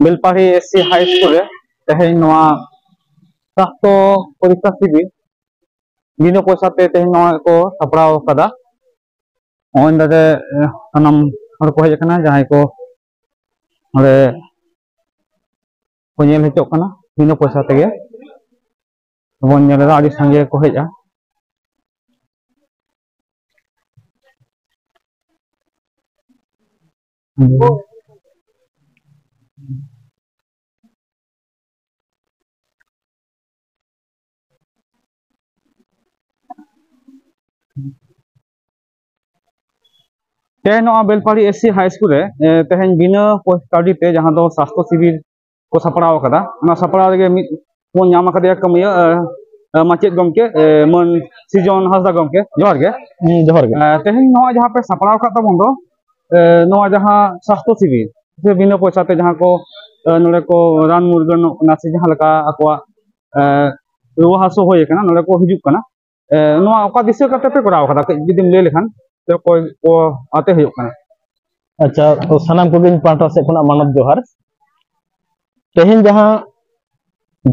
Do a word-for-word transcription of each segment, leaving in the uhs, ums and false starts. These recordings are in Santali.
ᱵᱮᱞᱯᱟᱦᱟᱲᱤ ᱮᱥ ᱥᱤ ᱦᱟᱭ ᱥᱠᱩᱞ ᱨᱮ ᱛᱮᱦᱮᱧ ᱱᱚᱣᱟ ᱥᱟᱥᱛᱷᱚ ᱯᱚᱨᱤᱠᱠᱷᱟ ᱥᱤᱵᱤᱨ ᱵᱤᱱᱟᱹ ᱯᱚᱭᱥᱟ ᱛᱮ ᱛᱮᱦᱮᱧ ᱱᱚᱣᱟ ᱠᱚ ᱥᱟᱯᱲᱟᱣ ᱟᱠᱟᱫᱟ᱾ ᱱᱚᱜᱼᱚᱭ ᱱᱚᱰᱮ, ᱮ, ᱥᱟᱱᱟᱢ ᱦᱚᱲ ᱠᱚ ᱦᱮᱡ ᱟᱠᱟᱱᱟ, ᱡᱟᱦᱟᱸᱭ ᱠᱚ ᱱᱚᱰᱮ ᱠᱚ ᱧᱮᱞ ᱦᱚᱪᱚᱜ ᱠᱟᱱᱟ ᱵᱤᱱᱟᱹ ᱯᱚᱭᱥᱟ ᱛᱮᱜᱮ᱾ ᱵᱚᱱ ᱧᱮᱞ ᱮᱫᱟ, ᱟᱹᱰᱤ ᱥᱟᱸᱜᱮ ᱠᱚ ᱦᱮᱡᱼᱟ᱾ ᱛᱮᱦᱮᱧ ᱱᱚᱣᱟ ᱵᱮᱞᱯᱟᱦᱟᱲᱤ ᱮᱥ ᱥᱤ ᱦᱟᱭ ᱥᱠᱩᱞ ᱨᱮ, ᱮ, ᱛᱮᱦᱮᱧ ᱵᱤᱱᱟᱹ ᱯᱚᱭ-, ᱠᱟᱹᱣᱰᱤ ᱛᱮ ᱡᱟᱦᱟᱸ ᱫᱚ ᱥᱟᱥᱛᱷᱚ ᱥᱤᱵᱤᱨ ᱠᱚ ᱥᱟᱯᱲᱟᱣ ᱟᱠᱟᱫᱟ, ᱚᱱᱟ ᱥᱟᱯᱲᱟᱣ ᱨᱮᱜᱮ ᱢᱤᱫ ᱵᱚᱱ ᱧᱟᱢ ᱟᱠᱟᱫᱮᱭᱟ ᱠᱟᱹᱢᱤᱭᱟᱹ, ᱮ, ᱮ, ᱢᱟᱪᱮᱫ ᱜᱚᱢᱠᱮ, ᱮ, ᱢᱟᱹᱱ ᱥᱤᱡᱚᱱ ᱦᱟᱸᱥᱫᱟ ᱜᱚᱢᱠᱮ, ᱡᱚᱦᱟᱨ ᱜᱮ᱾ ᱦᱩᱸ, ᱡᱚᱦᱟᱨ ᱜᱮ᱾ ᱮ, ᱛᱮᱦᱮᱧ ᱱᱚᱣᱟ ᱡᱟᱦᱟᱸ ᱯᱮ ᱥᱟᱯᱲᱟᱣ ᱟᱠᱟᱫ ᱛᱟᱵᱚᱱ ᱫᱚ, ᱮ, ᱱᱚᱣᱟ ᱡᱟᱦᱟᱸ ᱥᱟᱥᱛᱷᱚ ᱥᱤᱵᱤᱨ ᱥᱮ ᱵᱤᱱᱟᱹ ᱯᱚᱭᱥᱟ ᱛᱮ ᱡᱟᱦᱟᱸ ᱠᱚ, ᱮ, ᱱᱚᱰᱮ ᱠᱚ ᱨᱟᱱ ᱢᱩᱨᱜᱟᱹᱱᱚᱜ ᱠᱟᱱᱟ ᱥᱮ ᱡᱟᱦᱟᱸ ᱞᱮᱠᱟ ᱟᱠᱚᱣᱟᱜ, ᱮ, ᱨᱩᱣᱟᱹ ᱦᱟᱹᱥᱩ ᱦᱩᱭ ᱟᱠᱟᱱᱟ, ᱱᱚᱰᱮ ᱠᱚ ᱦᱤᱡᱩᱜ ᱠᱟᱱᱟ, ᱮ, ᱱᱚᱣᱟ ᱚᱠᱟ ᱫᱤᱥᱟᱹ ᱠᱟᱛᱮ ᱯᱮ ᱠᱚᱨᱟᱣ ᱠᱟᱫᱟ? ᱠᱟᱹᱡ ᱡᱩᱫᱤᱢ ᱞᱟᱹᱭ ᱞᱮᱠᱷᱟᱱ, ᱥᱮ ᱚᱠᱚᱭ ᱠᱚ ᱟᱛᱮ ᱦᱩᱭᱩᱜ ᱠᱟᱱᱟ? ᱟᱪᱪᱷᱟ, ᱛᱚ ᱥᱟᱱᱟᱢ ᱠᱚᱜᱮ ᱤᱧ ᱯᱟᱦᱴᱟ ᱥᱮᱫ ᱠᱷᱚᱱᱟᱜ ᱢᱟᱱᱚᱛ ᱡᱚᱦᱟᱨ᱾ ᱛᱮᱦᱮᱧ ᱡᱟᱦᱟᱸ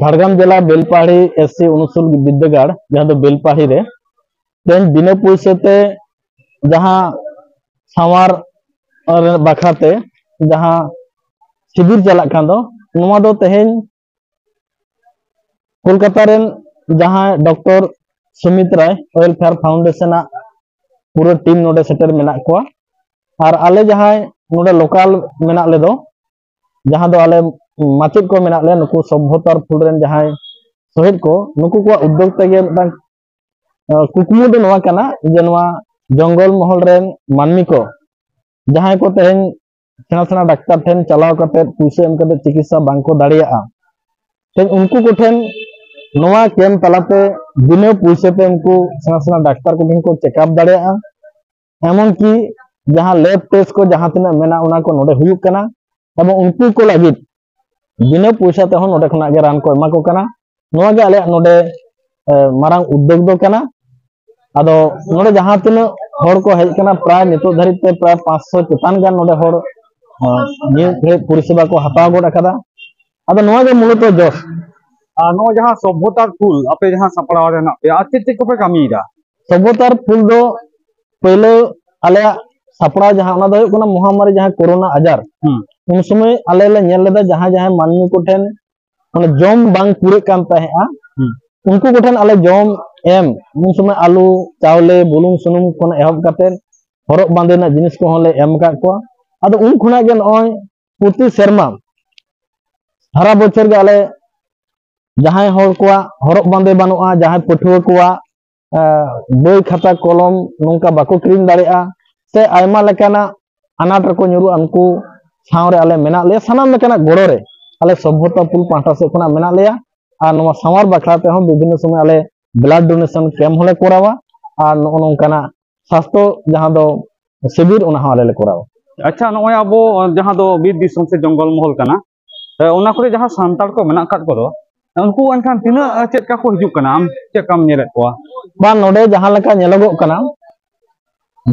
ᱡᱷᱟᱲᱜᱨᱟᱢ ᱡᱮᱞᱟ ᱵᱮᱞᱯᱟᱦᱟᱲᱤ ᱮᱥ ᱥᱤ ᱩᱱᱩᱥᱩᱞ ᱵᱤᱫᱽᱫᱟᱹᱜᱟᱲ, ᱡᱟᱦᱟᱸ ᱫᱚ ᱵᱮᱞᱯᱟᱦᱟᱲᱤ ᱨᱮ ᱛᱮᱦᱮᱧ ᱵᱤᱱᱟᱹ ᱯᱩᱭᱥᱟᱹ ᱛᱮ ᱡᱟᱦᱟᱸ ᱥᱟᱶᱟᱨ ᱵᱟᱠᱷᱨᱟ ᱛᱮ ᱡᱟᱦᱟᱸ ᱥᱤᱵᱤᱨ ᱪᱟᱞᱟᱜ ᱠᱟᱱ ᱫᱚ, ᱱᱚᱣᱟ ᱫᱚ ᱛᱮᱦᱮᱧ ᱠᱳᱞᱠᱟᱛᱟ ᱨᱮᱱ ᱡᱟᱦᱟᱸᱭ ᱰᱚᱠᱴᱚᱨ ᱥᱩᱢᱤᱛ ᱨᱟᱭ ᱳᱭᱮᱞᱯᱷᱮᱭᱟᱨ ᱯᱷᱟᱣᱩᱱᱰᱮᱥᱚᱱ ᱟᱜ ᱯᱩᱨᱟᱹ ᱴᱤᱢ ᱱᱚᱰᱮ ᱥᱮᱴᱮᱨ ᱢᱮᱱᱟᱜ ᱠᱚᱣᱟ᱾ ᱟᱨ ᱟᱞᱮ ᱡᱟᱦᱟᱸᱭ ᱱᱚᱰᱮ ᱞᱳᱠᱟᱞ ᱢᱮᱱᱟᱜ ᱞᱮᱫᱚ, ᱡᱟᱦᱟᱸ ᱫᱚ ᱟᱞᱮ ᱢᱟᱪᱮᱫ ᱠᱚ ᱢᱮᱱᱟᱜ ᱞᱮᱭᱟ, ᱱᱩᱠᱩ ᱥᱚᱵᱷᱚᱛᱟᱨ ᱯᱷᱩᱞ ᱨᱮᱱ ᱡᱟᱦᱟᱸᱭ ᱥᱚᱦᱮᱫ ᱠᱚ, ᱱᱩᱠᱩ ᱠᱚᱣᱟᱜ ᱩᱫᱽᱫᱳᱜᱽ ᱛᱮᱜᱮ ᱢᱤᱫᱴᱟᱝ, ᱟᱸ, ᱠᱩᱠᱢᱩ ᱫᱚ ᱱᱚᱣᱟ ᱠᱟᱱᱟ ᱡᱮ ᱱᱚᱣᱟ ᱡᱚᱝᱜᱚᱞ ᱢᱚᱦᱚᱞ ᱨᱮᱱ ᱢᱟᱹᱱᱢᱤ ᱠᱚ, ᱡᱟᱦᱟᱸᱭ ᱠᱚ ᱛᱮᱦᱮᱧ ᱥᱮᱬᱟ ᱥᱮᱬᱟ ᱰᱟᱠᱛᱟᱨ ᱴᱷᱮᱱ ᱪᱟᱞᱟᱣ ᱠᱟᱛᱮ, ᱯᱩᱭᱥᱟᱹ ᱮᱢ ᱠᱟᱛᱮ ᱪᱤᱠᱤᱛᱥᱟ ᱵᱟᱝ ᱠᱚ ᱫᱟᱲᱮᱭᱟᱜᱼᱟ, ᱛᱮᱦᱮᱧ ᱩᱱᱠᱩ ᱠᱚᱴᱷᱮᱱ ᱱᱚᱣᱟ ᱠᱮᱢᱯ ᱛᱟᱞᱟᱛᱮ ᱵᱤᱱᱟᱹ ᱯᱩᱭᱥᱟᱹ ᱛᱮ ᱩᱱᱠᱩ ᱥᱮᱬᱟ ᱥᱮᱬᱟ ᱰᱟᱠᱛᱟᱨ ᱠᱚᱴᱷᱮᱱ ᱠᱚ ᱪᱮᱠᱟᱯ ᱫᱟᱲᱮᱭᱟᱜᱼᱟ᱾ ᱮᱢᱚᱱ ᱠᱤ ᱡᱟᱦᱟᱸ ᱞᱮᱵ ᱴᱮᱥᱴ ᱠᱚ ᱡᱟᱦᱟᱸ ᱛᱤᱱᱟᱹᱜ ᱢᱮᱱᱟᱜᱼᱟ, ᱚᱱᱟ ᱠᱚ ᱱᱚᱰᱮ ᱦᱩᱭᱩᱜ ᱠᱟᱱᱟ, ᱮᱵᱚᱝ ᱩᱱᱠᱩ ᱠᱚ ᱞᱟᱹᱜᱤᱫ ᱵᱤᱱᱟᱹ ᱯᱚᱭᱥᱟ ᱛᱮᱦᱚᱸ ᱱᱚᱰᱮ ᱠᱷᱚᱱᱟᱜ ᱜᱮ ᱨᱟᱱ ᱠᱚ ᱮᱢᱟ ᱠᱚ ᱠᱟᱱᱟ᱾ ᱱᱚᱣᱟ ᱜᱮ ᱟᱞᱮᱭᱟᱜ ᱱᱚᱰᱮ, ᱮ, ᱢᱟᱨᱟᱝ ᱩᱫᱽᱫᱳᱜᱽ ᱫᱚ ᱠᱟᱱᱟ᱾ ᱟᱫᱚ ᱱᱚᱰᱮ ᱡᱟᱦᱟᱸ ᱛᱤᱱᱟᱹᱜ ᱦᱚᱲ ᱠᱚ ᱦᱮᱡ ᱠᱟᱱᱟ, ᱯᱨᱟᱭ ᱱᱤᱛᱚᱜ ᱫᱷᱟᱹᱨᱤᱡ ᱛᱮ ᱯᱨᱟᱭ ᱯᱟᱸᱪᱥᱚ ᱪᱮᱛᱟᱱ ᱜᱟᱱ ᱱᱚᱰᱮ ᱦᱚᱲ ᱟᱨ ᱱᱤᱭᱟᱹ ᱜᱷᱟᱹᱲᱤᱡ ᱯᱚᱨᱤᱥᱮᱵᱟ ᱠᱚ ᱦᱟᱛᱟᱣ ᱜᱚᱫ ᱟᱠᱟᱫᱟ᱾ ᱟᱫᱚ ᱱᱚᱣᱟ ᱜᱮ ᱢᱩᱞᱚᱛᱚ ᱡᱚᱥ᱾ ᱟᱨ ᱱᱚᱣᱟ ᱡᱟᱦᱟᱸ ᱥᱚᱵᱷᱚᱛᱟᱨ ᱯᱷᱩᱞ ᱟᱯᱮ ᱡᱟᱦᱟᱸ ᱥᱟᱯᱲᱟᱣ ᱨᱮ ᱦᱮᱱᱟᱜ ᱯᱮᱭᱟ, ᱟᱨ ᱪᱮᱫ ᱪᱮᱫ ᱠᱚᱯᱮ ᱠᱟᱹᱢᱤᱭᱮᱫᱟ? ᱥᱚᱵᱷᱚᱛᱟᱨ ᱯᱷᱩᱞ ᱫᱚ ᱯᱳᱭᱞᱳ ᱟᱞᱮᱭᱟᱜ ᱥᱟᱯᱲᱟᱣ ᱡᱟᱦᱟᱸ, ᱚᱱᱟ ᱫᱚ ᱦᱩᱭᱩᱜ ᱠᱟᱱᱟ ᱢᱚᱦᱟᱢᱟᱨᱤ, ᱡᱟᱦᱟᱸ ᱠᱳᱨᱳᱱᱟ ᱟᱡᱟᱨ᱾ ᱦᱩᱸ᱾ ᱩᱱ ᱥᱚᱢᱚᱭ ᱟᱞᱮ ᱞᱮ ᱧᱮᱞ ᱞᱮᱫᱟ ᱡᱟᱦᱟᱸ ᱡᱟᱦᱟᱸᱭ ᱢᱟᱹᱱᱢᱤ ᱠᱚᱴᱷᱮᱱ ᱢᱟᱱᱮ ᱡᱚᱢ ᱵᱟᱝ ᱯᱩᱨᱟᱹᱜ ᱠᱟᱱ ᱛᱟᱦᱮᱸᱜᱼᱟ, ᱦᱩᱸ᱾ ᱩᱱᱠᱩ ᱠᱚᱴᱷᱮᱱ ᱟᱞᱮ ᱡᱚᱢ ᱮᱢ, ᱩᱱ ᱥᱚᱢᱚᱭ ᱟᱹᱞᱩ, ᱪᱟᱣᱞᱮ, ᱵᱩᱞᱩᱝ, ᱥᱩᱱᱩᱢ ᱠᱷᱚᱱ ᱮᱦᱚᱵ ᱠᱟᱛᱮ ᱦᱚᱨᱚᱜ ᱵᱟᱸᱫᱮ ᱨᱮᱱᱟᱜ ᱡᱤᱱᱤᱥ ᱠᱚᱦᱚᱸ ᱞᱮ ᱮᱢ ᱟᱠᱟᱫ ᱠᱚᱣᱟ᱾ ᱟᱫᱚ ᱩᱱ ᱠᱷᱚᱱᱟᱜ ᱜᱮ ᱱᱚᱜᱼᱚᱭ ᱯᱨᱚᱛᱤ ᱥᱮᱨᱢᱟ ᱥᱟᱨᱟ ᱵᱚᱪᱷᱚᱨ ᱜᱮ ᱟᱞᱮ ᱡᱟᱦᱟᱸᱭ ᱦᱚᱲ ᱠᱚᱣᱟᱜ ᱦᱚᱨᱚᱜ ᱵᱟᱸᱫᱮ ᱵᱟᱹᱱᱩᱜᱼᱟ, ᱡᱟᱦᱟᱸᱭ ᱯᱟᱹᱴᱷᱩᱣᱟᱹ ᱠᱚᱣᱟᱜ, ᱮ, ᱵᱳᱭ, ᱠᱷᱟᱛᱟ, ᱠᱚᱞᱚᱢ ᱱᱚᱝᱠᱟ ᱵᱟᱠᱚ ᱠᱤᱨᱤᱧ ᱫᱟᱲᱮᱭᱟᱜᱼᱟ, ᱥᱮ ᱟᱭᱢᱟ ᱞᱮᱠᱟᱱᱟᱜ ᱟᱱᱟᱴ ᱨᱮᱠᱚ ᱧᱩᱨᱩᱜᱼᱟ, ᱩᱱᱠᱩ ᱥᱟᱶᱨᱮ ᱟᱞᱮ ᱢᱮᱱᱟᱜ ᱞᱮᱭᱟ᱾ ᱥᱟᱱᱟᱢ ᱞᱮᱠᱟᱱᱟᱜ ᱜᱚᱲᱚ ᱨᱮ ᱟᱞᱮ ᱥᱚᱵᱷᱚᱛᱟ ᱯᱩᱞ ᱯᱟᱦᱴᱟ ᱥᱮᱫ ᱠᱷᱚᱱᱟᱜ ᱢᱮᱱᱟᱜ ᱞᱮᱭᱟ᱾ ᱟᱨ ᱱᱚᱣᱟ ᱥᱟᱶᱟᱨ ᱵᱟᱠᱷᱨᱟ ᱛᱮᱦᱚᱸ ᱵᱤᱵᱷᱤᱱᱱᱚ ᱥᱚᱢᱚᱭ ᱟᱞᱮ blood donation camp ᱦᱚᱸᱞᱮ ᱠᱚᱨᱟᱣᱟ, ᱟᱨ ᱱᱚᱜᱼᱚ ᱱᱚᱝᱠᱟᱱᱟᱜ ᱥᱟᱥᱛᱷᱚ ᱡᱟᱦᱟᱸ ᱫᱚ ᱥᱤᱵᱤᱨ, ᱚᱱᱟ ᱦᱚᱸ ᱟᱞᱮ ᱞᱮ ᱠᱚᱨᱟᱣᱟ᱾ ᱟᱪᱪᱷᱟ, ᱱᱚᱜᱼᱚᱭ ᱟᱵᱚ ᱡᱟᱦᱟᱸ ᱫᱚ ᱵᱤᱨ ᱫᱤᱥᱚᱢ ᱥᱮ ᱡᱚᱝᱜᱚᱞ ᱢᱚᱦᱚᱞ ᱠᱟᱱᱟ, ᱮ, ᱚᱱᱟ ᱠᱚᱨᱮ ᱡᱟᱦᱟᱸ ᱥᱟᱱᱛᱟᱲ ᱠᱚ ᱢᱮᱱᱟᱜ ᱟᱠᱟᱫ ᱠᱚᱫᱚ, ᱩᱱᱠᱩ ᱮᱱᱠᱷᱟᱱ ᱛᱤᱱᱟᱹᱜ, ᱮ, ᱪᱮᱫ ᱞᱮᱠᱟ ᱠᱚ ᱦᱤᱡᱩᱜ ᱠᱟᱱᱟ? ᱟᱢ ᱪᱮᱫ ᱞᱮᱠᱟᱢ ᱧᱮᱞᱮᱫ ᱠᱚᱣᱟ? ᱵᱟᱝ, ᱱᱚᱰᱮ ᱡᱟᱦᱟᱸ ᱞᱮᱠᱟ ᱧᱮᱞᱚᱜᱚᱜ ᱠᱟᱱᱟ,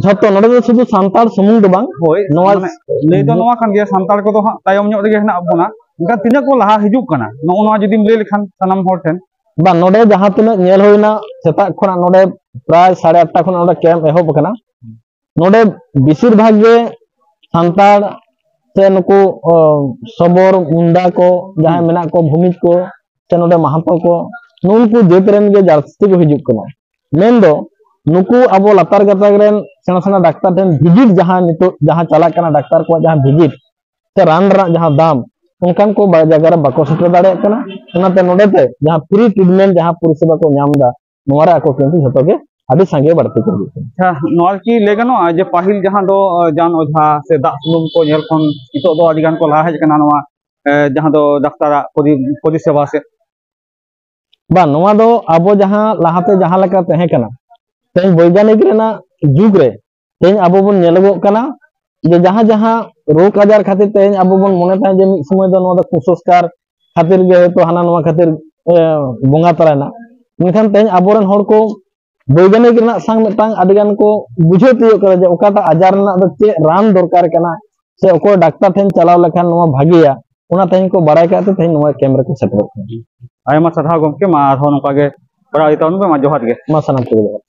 ᱡᱷᱚᱛᱚ ᱱᱚᱰᱮ ᱫᱚ ᱥᱩᱫᱷᱩ ᱥᱟᱱᱛᱟᱲ ᱥᱩᱢᱩᱝ ᱫᱚ ᱵᱟᱝ, ᱦᱳᱭ, ᱱᱚᱣᱟ ᱢᱟᱱᱮ, ᱞᱟᱹᱭ ᱫᱚ ᱱᱚᱣᱟ ᱠᱟᱱ ᱜᱮᱭᱟ, ᱥᱟᱱᱛᱟᱲ ᱠᱚᱫᱚ ᱦᱟᱸᱜ ᱛᱟᱭᱚᱢ ᱧᱚᱜ ᱨᱮᱜᱮ ᱦᱮᱱᱟᱜ ᱵᱚᱱᱟ, ᱮᱱᱠᱷᱟᱱ ᱛᱤᱱᱟᱹᱜ ᱠᱚ ᱞᱟᱦᱟ ᱦᱤᱡᱩᱜ ᱠᱟᱱᱟ, ᱱᱚᱜᱼᱚ ᱱᱚᱣᱟ ᱡᱩᱫᱤᱢ ᱞᱟᱹᱭ ᱞᱮᱠᱷᱟᱱ ᱥᱟᱱᱟᱢ ᱦᱚᱲ ᱴᱷᱮᱱ᱾ ᱵᱟᱝ, ᱱᱚᱰᱮ ᱡᱟᱦᱟᱸ ᱛᱤᱱᱟᱹᱜ ᱧᱮᱞ ᱦᱩᱭᱱᱟ, ᱥᱮᱛᱟᱜ ᱠᱷᱚᱱᱟᱜ ᱱᱚᱰᱮ ᱯᱨᱟᱭ ᱥᱟᱲᱮ ᱟᱴᱴᱟ ᱠᱷᱚᱱᱟᱜ ᱱᱚᱰᱮ ᱠᱮᱢᱯ ᱮᱦᱚᱵ ᱟᱠᱟᱱᱟ᱾ ᱱᱚᱰᱮ ᱵᱮᱥᱤᱨ ᱵᱷᱟᱜᱽ ᱜᱮ ᱥᱟᱱᱛᱟᱲ ᱥᱮ ᱱᱩᱠᱩ, ᱚ, ᱥᱚᱵᱚᱨ ᱢᱩᱱᱰᱟ ᱠᱚ ᱡᱟᱦᱟᱸᱭ ᱦᱩᱸ᱾ ᱢᱮᱱᱟᱜ ᱠᱚ, ᱵᱷᱩᱢᱤᱡᱽ ᱠᱚ ᱥᱮ ᱱᱚᱰᱮ ᱢᱟᱦᱟᱛᱚ ᱠᱚ, ᱱᱩᱜᱼᱩ ᱱᱩᱠᱩ ᱡᱟᱹᱛ ᱨᱮᱱ ᱜᱮ ᱡᱟᱹᱥᱛᱤ ᱠᱚ ᱦᱤᱡᱩᱜ ᱠᱟᱱᱟ᱾ ᱢᱮᱱᱫᱚ ᱱᱩᱠᱩ ᱟᱵᱚ ᱞᱟᱛᱟᱨ ᱜᱟᱛᱟᱠ ᱨᱮᱱ ᱥᱮᱬᱟ ᱥᱮᱬᱟ ᱰᱟᱠᱛᱟᱨ ᱴᱷᱮᱱ ᱵᱷᱤᱡᱤᱴ, ᱡᱟᱦᱟᱸ ᱱᱤᱛᱚᱜ ᱡᱟᱦᱟᱸ ᱪᱟᱞᱟᱜ ᱠᱟᱱᱟ ᱰᱟᱠᱛᱟᱨ ᱠᱚᱣᱟᱜ ᱡᱟᱦᱟᱸ ᱵᱷᱤᱡᱤᱴ ᱥᱮ ᱨᱟᱱ ᱨᱮᱱᱟᱜ ᱡᱟᱦᱟᱸ ᱫᱟᱢ, ᱚᱱᱠᱟᱱ ᱠᱚ ᱵᱟ-, ᱡᱟᱭᱜᱟ ᱨᱮ ᱵᱟᱠᱚ ᱥᱮᱴᱮᱨ ᱫᱟᱲᱮᱭᱟᱜ ᱠᱟᱱᱟ᱾ ᱚᱱᱟᱛᱮ ᱱᱚᱰᱮ ᱛᱮ ᱡᱟᱦᱟᱸ ᱯᱷᱨᱤ ᱴᱨᱤᱴᱢᱮᱱᱴ, ᱡᱟᱦᱟᱸ ᱯᱚᱨᱤᱥᱮᱵᱟ ᱠᱚ ᱧᱟᱢ ᱮᱫᱟ, ᱱᱚᱣᱟ ᱨᱮ ᱟᱠᱚ ᱠᱤᱱᱛᱩ ᱡᱷᱚᱛᱚ ᱜᱮ ᱟᱹᱰᱤ ᱥᱟᱸᱜᱮ ᱵᱟᱹᱲᱛᱤ ᱠᱚ ᱦᱤᱡᱩᱜ ᱠᱟᱱᱟ᱾ ᱟᱪᱪᱷᱟ, ᱱᱚᱣᱟ ᱠᱤ ᱞᱟᱹᱭ ᱜᱟᱱᱚᱜᱼᱟ ᱡᱮ ᱯᱟᱹᱦᱤᱞ ᱡᱟᱦᱟᱸ ᱫᱚ, ᱟᱸ, ᱡᱟᱱ ᱚᱡᱷᱟ ᱥᱮ ᱫᱟᱜ ᱥᱩᱱᱩᱢ ᱠᱚ ᱧᱮᱞ ᱠᱷᱚᱱ ᱱᱤᱛᱚᱜ ᱫᱚ ᱟᱹᱰᱤ ᱜᱟᱱ ᱠᱚ ᱞᱟᱦᱟ ᱦᱮᱡ ᱟᱠᱟᱱᱟ ᱱᱚᱣᱟ, ᱮ, ᱡᱟᱦᱟᱸ ᱫᱚ ᱰᱟᱠᱛᱟᱨᱟᱜ ᱯᱚᱨᱤ-, ᱯᱚᱨᱤᱥᱮᱵᱟ ᱥᱮᱫ? ᱵᱟᱝ, ᱱᱚᱣᱟ ᱫᱚ ᱟᱵᱚ ᱡᱟᱦᱟᱸ ᱞᱟᱦᱟᱛᱮ ᱡᱟᱦᱟᱸ ᱞᱮᱠᱟ ᱛᱟᱦᱮᱸ ᱠᱟᱱᱟ, ᱛᱮᱦᱮᱧ ᱵᱳᱭᱜᱟᱱᱤᱠ ᱨᱮᱱᱟᱜ ᱡᱩᱜᱽ ᱨᱮ ᱛᱮᱦᱮᱧ ᱟᱵᱚ ᱵᱚᱱ ᱧᱮᱞᱚᱜᱚᱜ ᱠᱟᱱᱟ ᱡᱮ ᱡᱟᱦᱟᱸ ᱡᱟᱦᱟᱸ ᱨᱳᱜᱽ ᱟᱡᱟᱨ ᱠᱷᱟᱹᱛᱤᱨ ᱛᱮᱦᱮᱧ ᱟᱵᱚ ᱵᱚᱱ ᱢᱚᱱᱮ ᱛᱟᱦᱮᱸᱫ ᱡᱮ ᱢᱤᱫ ᱥᱚᱢᱚᱭ ᱫᱚ ᱱᱚᱣᱟ ᱫᱚ ᱠᱩᱥᱚᱝᱥᱠᱟᱨ ᱠᱷᱟᱹᱛᱤᱨ ᱜᱮ ᱦᱚᱭᱛᱳ ᱦᱟᱱᱟ ᱱᱚᱣᱟ ᱠᱷᱟᱹᱛᱤᱨ, ᱮ, ᱵᱚᱸᱜᱟ ᱛᱟᱞᱟᱭᱮᱱᱟ᱾ ᱢᱮᱱᱠᱷᱟᱱ ᱛᱮᱦᱮᱧ ᱟᱵᱚᱨᱮᱱ ᱦᱚᱲ ᱠᱚ ᱵᱳᱭᱜᱟᱱᱤᱠ ᱨᱮᱱᱟᱜ ᱥᱟᱝ ᱢᱤᱫᱴᱟᱝ ᱟᱹᱰᱤ ᱜᱟᱱ ᱠᱚ ᱵᱩᱡᱷᱟᱹᱣ ᱛᱤᱭᱳᱜ ᱠᱟᱫᱟ ᱡᱮ ᱚᱠᱟᱴᱟᱜ ᱟᱡᱟᱨ ᱨᱮᱱᱟᱜ ᱫᱚ ᱪᱮᱫ ᱨᱟᱱ ᱫᱚᱨᱠᱟᱨ ᱠᱟᱱᱟ, ᱥᱮ ᱚᱠᱚᱭ ᱰᱟᱠᱛᱟᱨ ᱴᱷᱮᱱ ᱪᱟᱞᱟᱣ ᱞᱮᱠᱷᱟᱱ ᱱᱚᱣᱟ ᱵᱷᱟᱜᱮᱭᱟ, ᱚᱱᱟ ᱛᱮᱦᱮᱧ ᱠᱚ ᱵᱟᱲᱟᱭ ᱠᱟᱜ ᱛᱮ ᱛᱮᱦᱮᱧ ᱱᱚᱣᱟ ᱠᱮᱢᱯ ᱨᱮᱠᱚ ᱥᱮᱴᱮᱨᱚᱜ ᱠᱟᱱᱟ᱾ ᱟᱭᱢᱟ ᱥᱟᱨᱦᱟᱣ ᱜᱚᱢᱠᱮ, ᱢᱟ ᱟᱨᱦᱚᱸ ᱱᱚᱝᱠᱟ ᱜᱮ ᱠᱚᱨᱟᱣ ᱤᱫᱤ ᱛᱟᱵᱚᱱ ᱯᱮ, ᱢᱟ ᱡᱚᱦᱟᱨ ᱜᱮ᱾ ᱢᱟ ᱥᱟᱱᱟᱢ ᱠᱚᱜᱮ ᱡᱚᱦᱟᱨ᱾